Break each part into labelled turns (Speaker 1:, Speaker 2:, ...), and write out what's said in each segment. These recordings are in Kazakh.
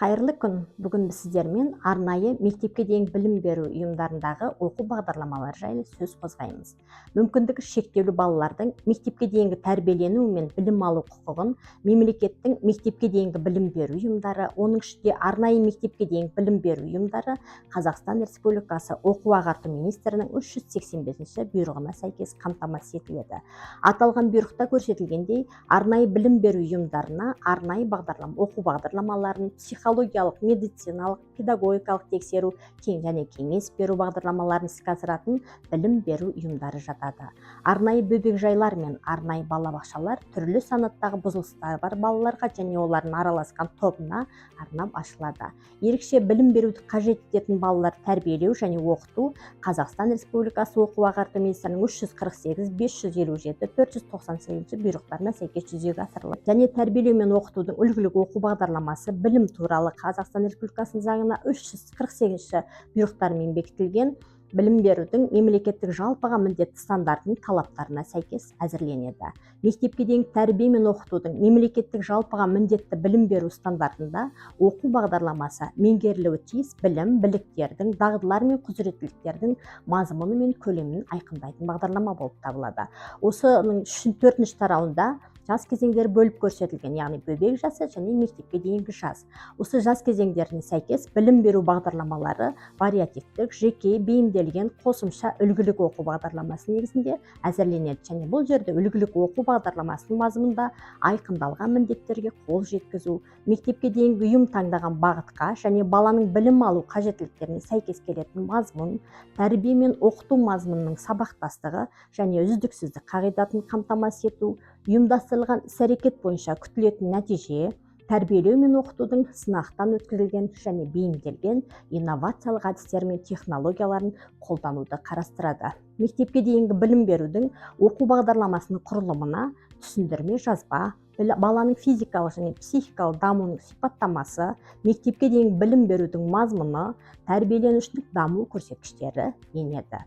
Speaker 1: Қайырлы күн! Бүгін біз сіздермен арнайы мектепке дейінгі білім беру ұйымдарындағы оқу бағдарламалары жайлы сөз қозғаймыз. Мүмкіндігі шектеулі балалардың мектепке дейінгі тәрбиелену мен білім алу құқығын мемлекеттің мектепке дейінгі білім беру ұйымдары, оның ішінде арнайы мектепке дейінгі білім беру ұйымдары Қазақстан Республикасы оқу ағарту министрінің 385 бұйрығына сәйкес қамтамасыз етіледі. Аталған бұйрықта көрсетілгендей, арнайы білім беру ұйымдарына арнайы бағдарлама оқу бағдарламаларын, психологиялық, медициналық, педагогикалық тексеру және кеңес беру бағдарламаларын іске асыратын білім беру ұйымдары жатады. Арнайы бөбекжайлар мен арнайы балабақшалар түрлі санаттағы бұзылыстары бар балаларға және олардың араласқан тобына арнап ашылады. Ерекше білім беруді қажет ететін балалар тәрбиелеу және оқыту Қазақстан Республикасы оқу ағарту министрінің 348, 557, 498 бұйрықтарына сәйкес жүзеге асырылады және тәрбиелеу мен оқытудың үлгілік оқу бағдарламасы білім туралы Қазақстан Республикасының заңына 348 бұйрықтармен бекітілген білім берудің мемлекеттік жалпыға міндетті стандартының талаптарына сәйкес әзірленеді. Мектепке дейінгі тәрбие мен оқытудың мемлекеттік жалпыға міндетті білім беру стандартында оқу бағдарламасы меңгерілуі тиіс білім, біліктердің, дағдылар мен құзыреттіліктердің мазмұны мен көлемін айқындайтын бағдарлама болып табылады. Осының төртінші тарауында жас кезеңдері бөліп көрсетілген, яғни бөбек жасы және мектепке дейінгі жас. Осы жас кезеңдеріне сәйкес білім беру бағдарламалары вариативтік, жеке бейімделген қосымша үлгілік оқу бағдарламасы негізінде әзірленеді және бұл жерде үлгілік оқу бағдарламасының мазмұнында айқындалған міндеттерге қол жеткізу, мектепке дейінгі ұйым таңдаған бағытқа және баланың білім алу қажеттіліктеріне сәйкес келетін мазмұн, тәрбие мен оқыту мазмұнының сабақтастығы және үздіксіздік қағидатын қамтамасыз ету, ұйымдастырылған іс-әрекет бойынша күтілетін нәтиже, тәрбиелеу мен оқытудың сынақтан өткізілген және бейімделген инновациялық әдістер мен технологияларын қолдануды қарастырады. Мектепке дейінгі білім берудің оқу бағдарламасының құрылымына түсіндірме жазба, баланың физикалық және психикалық дамуының сипаттамасы, мектепке дейінгі білім берудің мазмұны, тәрбиеленушінің даму көрсеткіштері енеді.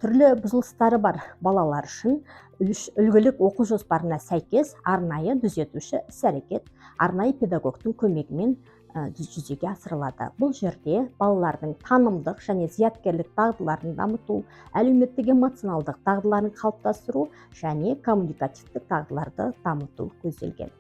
Speaker 1: Түрлі бұзылыстары бар балалар үшін үлгілік оқу жоспарына сәйкес арнайы түзетуші іс-әрекет арнайы педагогтың көмегімен жүзеге асырылады. Бұл жерде балалардың танымдық және зияткерлік дағдыларын дамыту, әлеуметтік эмоционалдық дағдыларын қалыптастыру және коммуникативтік дағдыларды дамыту көзделген.